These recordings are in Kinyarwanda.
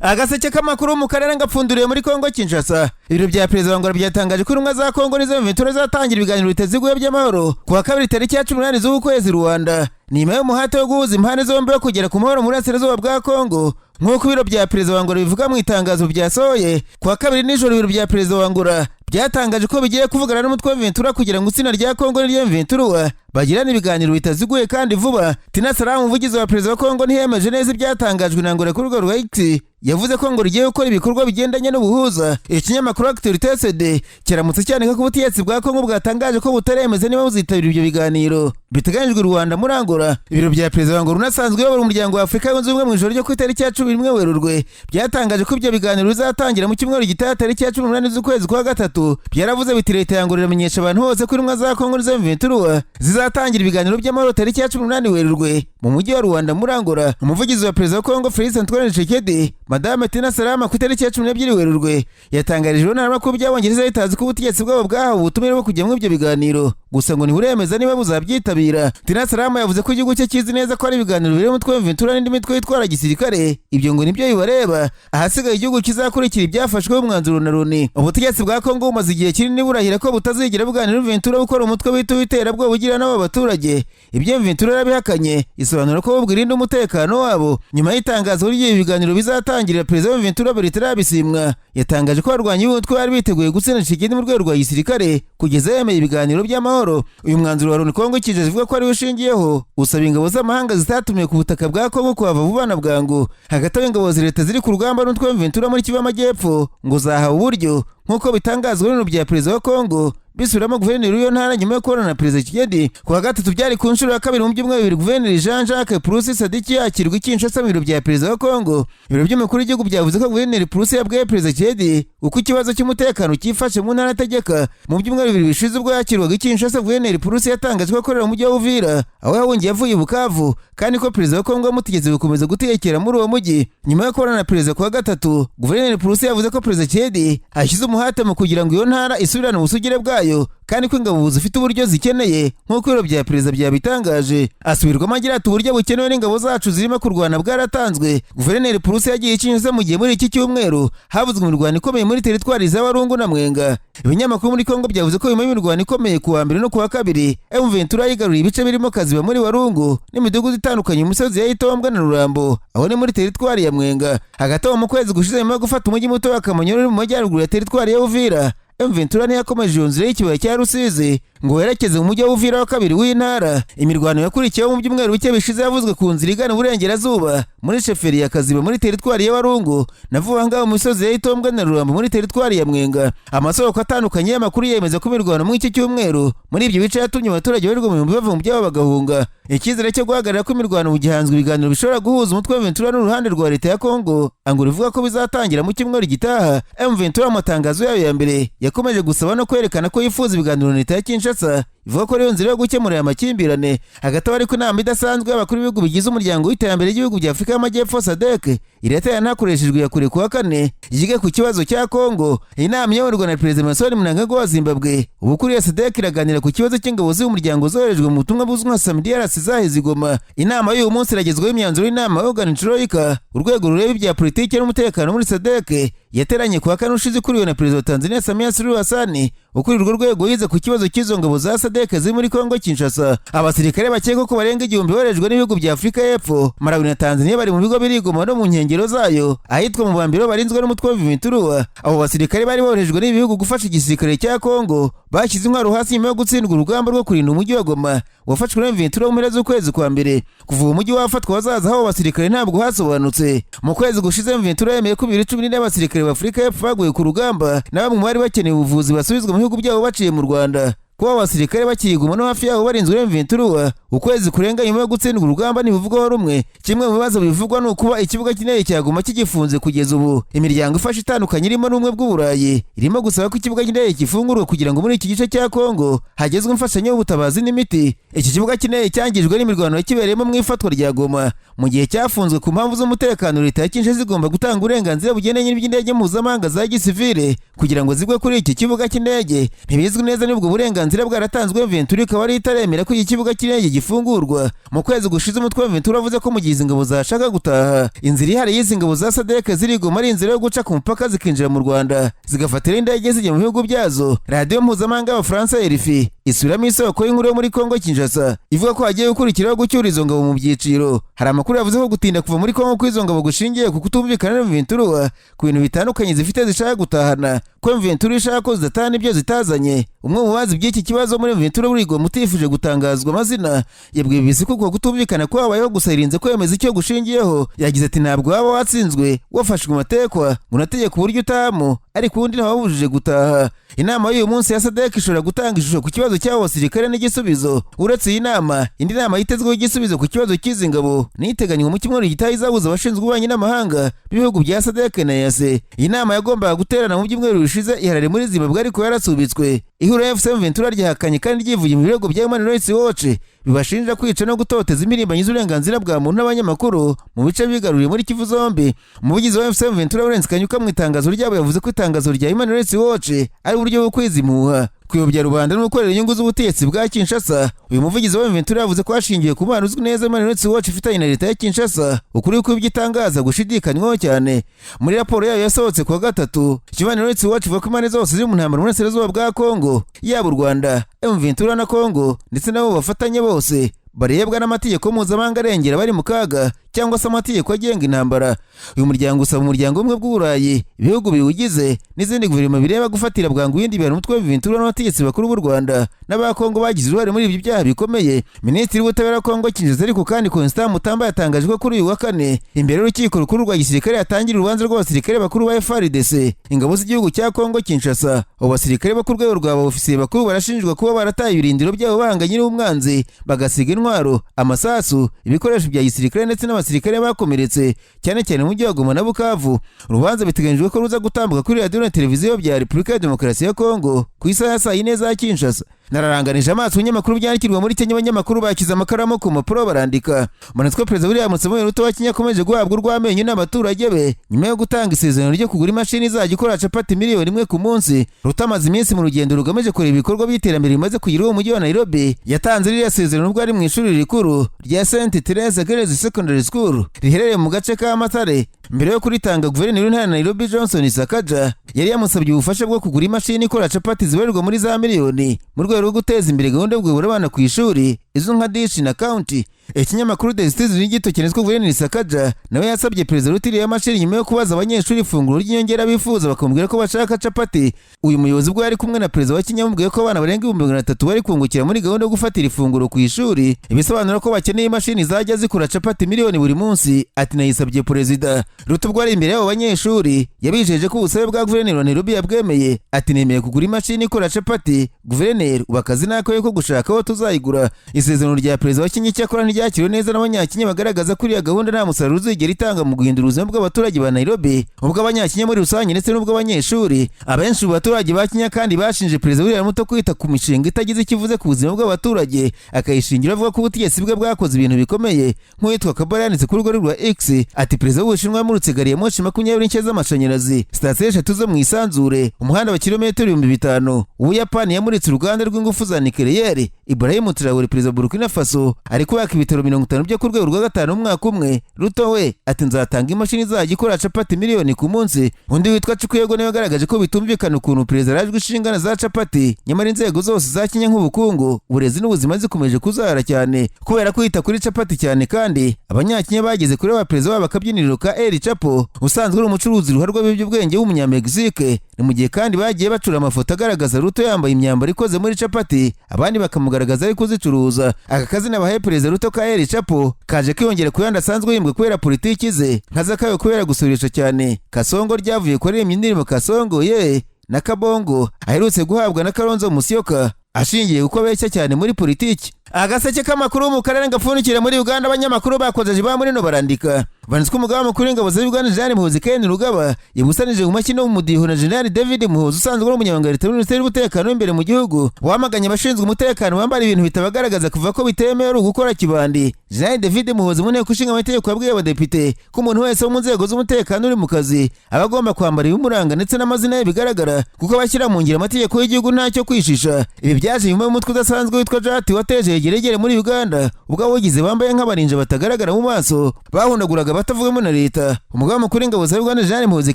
Agaseke k'amakuru mu karere ngapfunduriye muri Kongo Kinshasa. Ibiro bya perezida wa Angola byatangaje ko intumwa za Kongo n'izo M23 zatangira ibiganiro bitaziguye by'amahoro ku wa kabiri tariki ya 18 z'uku kwezi Rwanda. Ni nyuma y'umuhate wo guhuza impande zombi wo kugera ku mahoro mu burasirazuba bwa Kongo, nk'uko ibiro bya perezida wa Angola bivuga mu itangazo byasohoye ku wa kabiri nijoro. Ibiro bya perezida wa Angola byatangaje ko bigiye kuvugana n'umutwe wa M23 kugira ngo itsinda rya Kongo n'irya M23 bagirane ibiganiro bitaziguye kandi vuba. Tina Salama, umuvugizi wa perezida wa Kongo, ntiyemeje neza ibyatangajwe na Angola kuri urwo rwa X. Yavuze ko ngo rigiye gukora ibikorwa bigendanye n'ubuhuza. Ikinyamakuru Actualité CD kiramutse cyandika ko ubutegetsi bwa Kongo bwatangaje ko butaremeza niba buzitabira ibyo biganiro biteganyijwe Rwanda muri Angola. Ibiro bya perezida wa Angola unasanzwe uyobora Umuryango wa Afurika Yunze Ubumwe, mu ijoro ryo ku itariki ya 11 Werurwe byatangaje ko ibyo biganiro bizatangira mu cyumweru gitaha tariki ya 18 z'ukwezi kwa gatatu. Byaravuze biti: "Leta ya Angola iramenyesha abantu bose ko intumwa za Kongo n'iza M23 zizatangira ibiganiro by'amahoro tariki ya 18 Werurwe mu mujyi wa Rwanda muri Angola." Umuvugizi wa perezida wa Kongo Felix Antoine Tshisekedi, Madame Tina Salama, ku itariki ya 12 Werurwe yatangarije intaramakuru by'Abongereza bitazi ko ubutegetsi bwabo bwahawe ubutumire bwo kujya muri ibyo biganiro, gusa ngo ntiburemeza niba buzabyitabira. Tina Salama yavuze ko igihugu cye kizi neza ko ari ibiganiro biri umutwe wa M23 n'indi mitwe yitwara gisirikare, ibyo ngo nibyo bibareba, ahasigaye igihugu kizakurikira ibyafashweho umwanzuro na Loni. Ubutegetsi bwa Kongo bumaze igihe kinini burahira ko butazigera buganira M23 gukora umutwe wita w'iterabwoba ugira n'abo baturage. Ibyo M23 yarabihakanye, isobanura ko bwirinda umutekano wabo. Nyuma y'itangazo ry'ibi biganiro bizatangirira, perezida wa M23 Bertrand Bisimwa yatangaje ko abarwanyi b'umutwe bari biteguye gutsinda Tshisekedi mu rwego rwa gisirikare kugeza yemeye ibiganiro by'amahoro. Uyu mwanzuro wa Loni Kongo Kinshasa ivuga ko ariwo ushingiyeho usaba ingabo z'amahanga zitatumiwe ku butaka bwa Kongo kuhava vuba na bwangu. Hagati aho, ingabo za leta ziri ku rugamba n'umutwe wa M23 muri Kivu y'Amajyepfo ngo zahawe uburyo, nk'uko bitangazwa n'ibiro bya perezida wa Kongo bisubiramo guverineri w'iyo ntara nyuma yo kubona na perezida Tshisekedi ku wa gatatu. Byari ku nshuro ya kabiri mu byumweru 2 guverineri Jean Jacques Purusi Sadiki yakirwa i Kinshasa mu biro bya perezida wa Kongo. Ibiro by'umukuru w'igihugu byavuze ko guverineri Purusi yabwiye perezida Tshisekedi uko ikibazo cy'umutekano cyifashe mu ntara ategeka. Mu byumweru 2 bishize, ubwo yakirwaga i Kinshasa, guverineri Purusi yatangaje ko akorera mu mujyi wa Uvira aho yahungiye avuye i Bukavu, kandi ko perezida wa Kongo yamutegetse gukomeza gutekera muri uwo mujyi. Nyuma yo kubona na perezida ku wa gatatu, guverineri Purusi yavuze ko perezida Tshisekedi ashyize umuhate mu kugira ngo iyo ntara isubirane ubusugire bwayo, kandi ko ingabo zifite uburyo zikeneye, nk'uko ibiro bya perezida byabitangaje. Asubirwamo agira ati: "Uburyo bukenewe n'ingabo zacu zirimo kurwana bwaratanzwe." Guverineri Purusi yagiye Kinshasa mu gihe muri iki cyumweru havuzwe imirwano ikomeye muri teritwari za Walungu na Mwenga. Ibinyamakuru muri Kongo byavuze ko nyuma y'imirwano ikomeye ku wa mbere no ku wa kabiri, M23 yigaruriye ibice birimo Kaziba muri Walungu n'imidugudu itandukanye mu misozi ya Itombwe na Rurambo, aho ni muri teritwari ya Mwenga. Hagati aho, mu kwezi gushize, nyuma yo gufata umujyi muto wa Kamanyola uri mu majyaruguru ya teritwari ya Uvira, M23 ntiyakomeje iyo nzira y'ikibaya cya Rusizi ngo werekeze mu mujyi wa Uvira wa kabiri w'intara. Imirwano yakurikiyeho mu byumweru bike bishize yavuzwe ku nzira igana uburengerazuba muri sheferi ya Kaziba muri teritwari ya Walungu na vuba ngaho mu misozi ya Itombwe na Rurambo muri teritwari ya Mwenga. Amasoko atandukanye y'amakuru yemeza ko imirwano muri iki cyumweru muri ibyo bice yatumye abaturage barirwa mu bihumbi bava mu byabo bagahunga. Icyizere cyo guhagarara kw'imirwano mu gihanzwe ibiganiro bishobora guhuza umutwe wa M23 n'uruhande rwa leta ya Kongo, Angola ivuga ko bizatangira mu cyumweru gitaha. M23 mu matangazo yayo ya mbere yakomeje gusaba no kwerekana ko yifuza ibiganiro na leta ya Kinshasa, ivuga ko ariyo nzira yo gukemura aya makimbirane. Hagati aho ariko, inama idasanzwe y'abakuru b'ibihugu bigize Umuryango w'Iterambere ry'Ibihugu bya Afurika y'Amajyepfo, SADC, iraterana hakoreshejwe iya kure ku wa kane yige ku kibazo cya Kongo. Iyi nama iyoborwa na perezida Emmerson Mnangagwa wa Zimbabwe ubu ukuriye SADC iraganira ku kibazo cy'ingabo z'uyu muryango zoherejwe mu butumwa buzwi nka SAMIDRC zaheze i Goma. Inama y'uyu munsi iragezwaho imyanzuro y'inama Organ Troika, urwego rureba ibya politiki n'umutekano muri SADC, yateranye ku wa kane ushize ikuriwe na perezida wa Tanzania Samia Suluhu Hassan. Ukuriye urwo rwego yize ku kibazo cy'izo ngabo za SADC ziri muri Kongo Kinshasa. Abasirikare bakekwa ko barenga 1000 boherejwe n'ibihugu bya Afurika y'Epfo, Malawi na Tanzania bari mu bigo biri i Goma no mu nkengero zayo ahitwa mu Bambiro, barinzwe n'umutwe wa M23. Abo basirikare bari boherejwe n'ibi bihugu gufasha igisirikare cya Kongo bashyize intwaro hasi nyuma yo gutsindwa urugamba rwo kurinda umujyi wa Goma wafashwe na M23 mu mpera z'ukwezi kwa mbere. Kuva uwo mujyi wafatwa hazaza h'abo basirikare ntabwo hasobanutse. Mu kwezi gushize, M23 yemeye ko 214 y'abasirikare b'Afurika y'Epfo baguye ku rugamba na bamwe mu bari bakeneye ubuvuzi basubizwa mu bihugu byabo baciye mu Rwanda. Kuba abasirikare bakiri Goma no hafi yabo barinzwe na M23 ukwezi kurenga nyuma yo gutsindwa urugamba ntibivugwaho rumwe. Kimwe mu bibazo bivugwa ni ukuba ikibuga cy'indege cya Goma kigifunze kugeza ubu. Imiryango ifasha itandukanye irimo n'Ubumwe bw'Uburayi irimo gusaba ko ikibuga cy'indege gifungurwa kugira ngo muri iki gice cya Kongo hagezwe imfashanyo y'ubutabazi n'imiti. Iki kibuga cy'indege cyangijwe n'imirwano yakibereyemo mu ifatwa rya Goma. Mu gihe cyafunzwe ku mpamvu z'umutekano, leta ya Kinshasa igomba gutanga uburenganzira bugendanye n'iby'indege mpuzamahanga za gisivile kugira ngo zigwe kuri iki kibuga cy'indege. Ntibizwi neza niba ubwo burenganzira uburenganzira bwaratanzwe, M23 ikaba ari itaremera ko iki kibuga cy'indege gifungurwa. Mu kwezi gushize, umutwe wa M23 wavuze ko mu gihe izi ngabo zashaka gutaha, inzira ihari y'izi ngabo za SADC ziri Goma ari inzira yo guca ku mupaka zikinjira mu Rwanda, zigafatira indege zijya mu bihugu byazo. Radiyo mpuzamahanga y'Abafaransa RFI isubiramo isoko y'inkuru yo muri Kongo Kinshasa ivuga ko hagiye gukurikiraho gucyura izo ngabo mu byiciro. Hari amakuru yavuze ko gutinda kuva muri Kongo kw'izo ngabo gushingiye ku kutumvikana na M23 ku bintu bitandukanye zifite zishaka gutahana, ko M23 ishaka ko zidatahana ibyo zitazanye. Umwe mu bazi by'iki kibazo muri M23 buri utifuje gutangazwa amazina yabwiye BBC ko uko kutumvikana ko habayeho, gusa yirinze kwemeza icyo gushingiyeho. Yagize ati: "Ntabwo waba watsinzwe, wafashwe matekwa, ngo unategeke uburyo utahamo, ariko ubundi ntawabujije gutaha." Inama y'uyu munsi ya SADC ishobora gutanga ishusho ku kibazo cy'abo basirikare n'igisubizo. Uretse iyi nama, indi nama yitezweho igisubizo ku kibazo cy'izi ngabo niyiteganywa mu cyumweru gitaha, izahuza abashinzwe ububanyi n'amahanga b'ibihugu bya SADC na EAC. Iyi nama yagombaga guterana mu byumweru bishize iharare muri Zimbabwe, ariko yarasubitswe. Ihuriro AFC M23 ryahakanye kandi ryivuye mu birego bya Human Rights Watch bibashinja kwica no gutoteza impirimbanyi z'uburenganzira bwa muntu n'abanyamakuru mu bice bigaruriye muri Kivu zombi. Umuvugizi wa AFC M23 Lawrence Kanyuka mu itangazo ryabo yavuze ko itangazo rya Human Rights Watch ari uburyo bwo kwiza impuha, kuyobya rubanda no gukorera inyungu z'ubutegetsi bwa Kinshasa. Uyu muvugizi wa M23 yavuze ko hashingiwe ku mubano uzwi neza Human Rights Watch ifitanye na leta ya Kinshasa, ukuri kw'ibyo itangaza gushidikanywaho cyane. Muri raporo yayo yasohotse kuwa gatatu, Human Rights Watch ivuga ko impande zose ziri mu ntambara mu burasirazuba bwa Kongo, yaba u Rwanda, M23 na Kongo ndetse n'abo bafatanye, bose barebwa n'amategeko mpuzamahanga arengera bari mu kaga cyangwa se amategeko agenga intambara. Uyu muryango usaba Umuryango Ubumwe bw'Uburayi, ibihugu biwugize n'izindi guverinoma bireba gufatira bwangu ibindi bihano umutwe wa M23 n'abategetsi bakuru b'u Rwanda n'aba Kongo bagize uruhare muri ibyo byaha bikomeye. Minisitiri w'Ubutabera wa Kongo Kinshasa ariko kandi, Constant Mutamba, yatangaje ko kuri uyu wa kane imbere y'urukiko rukuru rwa gisirikare yatangira urubanza rw'abasirikare bakuru ba FARDC, ingabo z'igihugu cya Kongo Kinshasa. Abo basirikare bo ku rwego rwa ofisiye bakuru barashinjwa kuba barataye ibirindiro byabo bahanganye n'umwanzi, bagasiga intwaro, amasasu, ibikoresho bya gisirikare ndetse n'abasirikare bakomeretse, cyane cyane mu mujyi wa Goma na Bukavu. Urubanza biteganyijwe ko ruza gutambuka kuri radiyo na televiziyo bya Repubulika ya Demokarasi ya Kongo ku isaha ya saa yine za Kinshasa. Nararanganije amaso ibinyamakuru byandikirwa muri Kenya, abanyamakuru bakize amakaramu ku mpapuro barandika. Manitswe Perezida William Samoei Ruto wa Kenya akomeje guhabwa urw'amenyo n'abaturage be nyuma yo gutanga isezerano ryo kugura imashini izajya ikora capati 1 miliyoni ku munsi. Ruto amaze iminsi mu rugendo rugamije kureba ibikorwa by'iterambere bimaze kugira mu mujyi wa Nairobi. Yatanze ririya sezerano ubwo ari mu ishuri rikuru rya St Teresa Girls Secondary School riherereye mu gace ka Mathare. Mbere yo kuritanga, guverineri w'intara ya Nairobi Johnson Sakaja yari yamusabye ubufasha bwo kugura imashini ikora capati zibarirwa muri za miliyoni mu rwego rwo guteza imbere gahunda yo kugabura abana ku ishuri izwi nka Dishi na County. Ikinyamakuru The Citizen gito cyanditswe, guverineri Sakaja nawe yasabye Perezida Ruto iriya mashini nyuma yo kubaza abanyeshuri ifunguro ry'inyongera bifuza, bakamubwira ko bashaka capati. Uyu muyobozi ubwo yari kumwe na perezida wa Kenya yamubwiye ko abana barenga 300,000 bari kungukira muri gahunda yo gufatira ifunguro ku ishuri, ibisobanura ko bakeneye imashini zajya zikora capati miliyoni buri munsi. Ati: "Nayisabye Perezida Ruto." Ubwo ari imbere y'abo banyeshuri yabijeje ko ubusabe bwa guverineri wa Nairobi yabwemeye. Ati: "Nemeye kugura imashini ikora capati, guverineri. Ubu akazi nako ko gushaka aho tuzayigura." Isezerano rya perezida wa Kenya icyakora ntiryakiriwe neza n'Abanyakenya, bagaragaza ko iriya gahunda nta musaruro uzigera itanga mu guhindura ubuzima bw'abaturage ba Nairobi, ubw'Abanyakenya muri rusange ndetse n'ubw'abanyeshuri. Abenshi mu baturage ba Kenya kandi bashinje Perezida William Ruto kwita ku mishinga itagize icyo ivuze ku buzima bw'abaturage, akayishingira avuga ko ubutegetsi bwe bwakoze ibintu bikomeye. Nk'uwitwa Kabara yanditse ku rubuga rwa X ati: "Perezida w'Ubushinwa yamuritse gari ya moshi 20 nshya z'amashanyarazi, sitasiyo eshatu zo mu isanzure, umuhanda wa kilometero 5000. Ubuyapani yamuritse uruganda rw'ingufu za nikeleyeri. Ibrahim Traore, perezida wa Burkina Faso, ari kubaka ibitaro 50 byo ku rwego rwa gatanu mu mwaka umwe. Ruto we ati: 'Nzatanga imashini izajya ikora capati miliyoni ku munsi.'" Undi witwa Chukwuego niwe yagaragaje ko bitumvikana ukuntu perezida arajwe inshingano za capati, nyamara inzego zose za Kenya nk'ubukungu, uburezi n'ubuzima zikomeje kuzahara cyane kubera kwita kuri capati cyane. Kandi Abanyakenya bageze kuri ba perezida wabo akabyiniriro ka El Chapo, usanzwe ari umucuruzi ruharwa w'ibiyobyabwenge w'Umunyamegizike. Ni mu gihe kandi bagiye bacura amafoto agaragaza Ruto yambaye imyambaro ikoze muri capati, abandi bakamugaragaza ari kuzicuruza. Aka kazina bahaye Perezida Ruto ka El Chapo kaje kwiyongera ku yandi asanzwe yimbwe kubera politiki ze, nka Zakayo kubera gusurisha cyane, Kasongo ryavuye kuririmba indirimbo Kasongo ye, na Kabongo aherutse guhabwa na Kalonzo Musyoka ashingiye kuko abeshya cyane muri politiki. Agaseke k'amakuru mu karere gapfundikira muri Uganda, abanyamakuru bakozeje ba muri no barandika banditswe. Umugaba mukuru w'ingabo za Uganda, Jenerali Muhoozi Kainerugaba, yabusanije mu mashyi no mu mudiho na Jenerali David Muhoozi, usanzwe ari umunyamabanga wa leta muri Minisiteri y'Umutekano w'imbere mu gihugu, wamaganye abashinzwe umutekano bambara ibintu bitabagaragaza kuva ko bitemewe ari ugukora kibandi. Jenerali David Muhoozi mu nteko ishinga amategeko yabwiye abadepite ko umuntu wese wo mu nzego z'umutekano uri mu kazi aba agomba kwambara ibimuranga ndetse n'amazina ye bigaragara, kuko abashyira mu ngiro amategeko y'igihugu ntacyo kwishisha. Ibi Ibi byaje nyuma y'umutwe udasanzwe witwa Jati wateje yegeregere muri Uganda, ubwo abawugize bambaye nk'abarinja batagaragara mu maso bahundaguraga batavugamo na leta. Umugaba mukuru w'ingabo za Uganda, Jenerali Muhoozi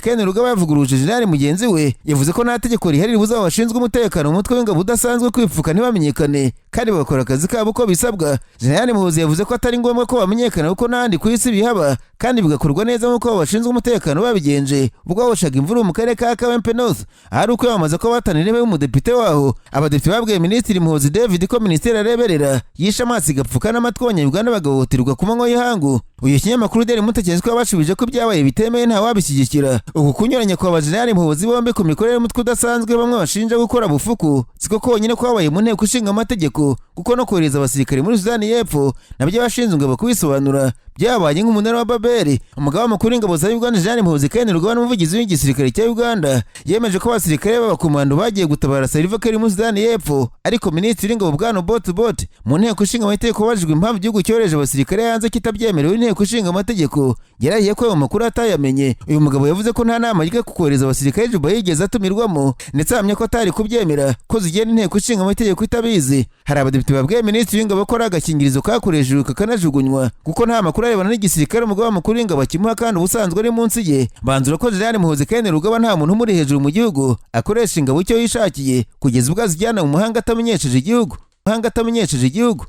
Kainerugaba, yavuguruje Jenerali mugenzi we. Yavuze ko nta tegeko rihari ribuza abo bashinzwe umutekano mu mutwe w'ingabo udasanzwe kwipfuka ntibamenyekane, kandi bagakora akazi kabo uko bisabwa. Jenerali Muhoozi yavuze ko atari ngombwa ko bamenyekana, kuko n'ahandi ku isi bihaba kandi bigakorwa neza nk'uko abo bashinzwe umutekano babigenje ubwo bahoshaga imvururu mu karere ka Kawempe North, ahari ukwiyamamaza ko bahatanira intebe y'umudepite waho. Abadepite babwiye Minisitiri Muhoozi David ko minisiteri areberera yishe amaso igapfuka n'amatwi, Abanyarwanda bagahohoterwa ku manywa y'ihangu. Uyu kinyamakuru Daily Monitor ko yabashubije ko ibyabaye bitemewe, ntawabishyigikira. Uku kunyuranya kwa bajenerali Muhoozi bombi ku mikorere y'umutwe udasanzwe bamwe bashinja gukora bufuku siko konyine kwabaye mu nteko ishinga amategeko, kuko no kohereza abasirikare muri Sudani y'Epfo nabyo abashinzwe ingabo kubisobanura byabaye nk'umunara wa Babeli. Umugaba mukuru w'ingabo za Uganda, Jenerali Muhoozi Kainerugaba, n'umuvugizi w'igisirikare cya Uganda yemeje ko abasirikare b'abakomando bagiye gutabara Salva Kiir muri Sudani y'Epfo. Ariko Minisitiri w'ingabo Bwana Oboth Obote mu nteko ishinga amategeko abajijwe impamvu igihugu cyohereje abasirikare hanze kitabyemerewe inteko ishinga amategeko, yarahiye ko ayo makuru atayamenye. Uyu mugabo yavuze ko nta nama yiga ku kohereza abasirikare Juba yigeze atumirwamo, ndetse ahamya ko atari kubyemera ko zigenda inteko ishinga amategeko itabizi. Hari abadepite babwiye Minisitiri w'ingabo ko ari agakingirizo kakoreshejwe kakanajugunywa, kuko nta makuru arebana n'igisirikare umugaba mukuru w'ingabo akimuha kandi ubusanzwe ari munsi ye. Banzura ko Jenerali Muhoozi Kainerugaba nta muntu umuri hejuru mu gihugu, akoresha ingabo icyo yishakiye kugeza ubwo azijyana mu mahanga atamenyesheje igihugu.